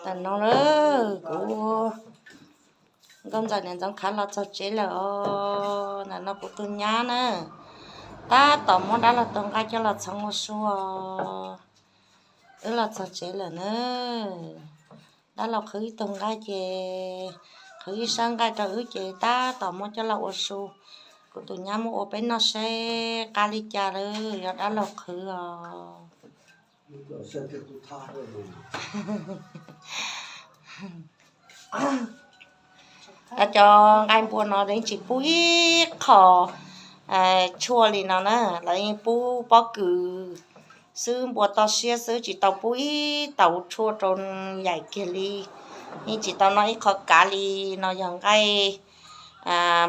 Tam no lawm kuv nkauj ntxawm niam ntxoov khav los txog tsev lawm os. Ntawm no kuv tus nyab na, tab tom muab dab laug taug nqaij coj los txhoov ua su os. Wb los txog tsev lawm na. Dab laug qhwv ib tug nqaij ces, qhwv ib sab nqaij rau wb ces tab tom muab coj los ua su. Kuv tus nyab muab ua peb noj seb qab li cas lawm, yog dab laug qhwv os. Cov nqaij npua no yeej tsis pub ib qho tshuaj li no na, lawv yeej pub pob kws xwb, npua toj siab xwb, tsis tau pub ib tau tshuaj rau yaim kiag li. Yeej tsis tau noj ib qho kav li. No yog nqaij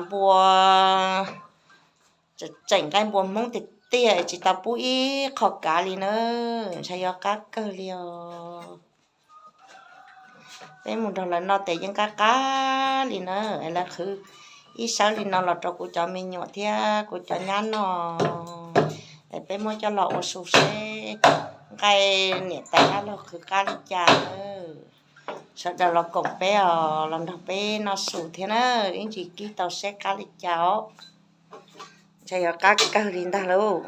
npua, tseem nqaij npua Hmoob tiag tiag, tsis tau pub ib qho kav li na. Ntshai yuav qab kawg li os. Peb mus nrog lawv noj tes yeej qab qab li na. Lawv qhwv ib sab li no los rau kuv cov me nyuam thiab kuv cov nyab noj. Es peb muab coj los ua su seb nqaij niam tais dab laug qhwv qab li cas. Sawv daws los koom peb os, los nrog peb noj su thiab na. Ib ntsis kib tau seb qab li cas os. Ntshai yuav qab kawg li ntag lauj.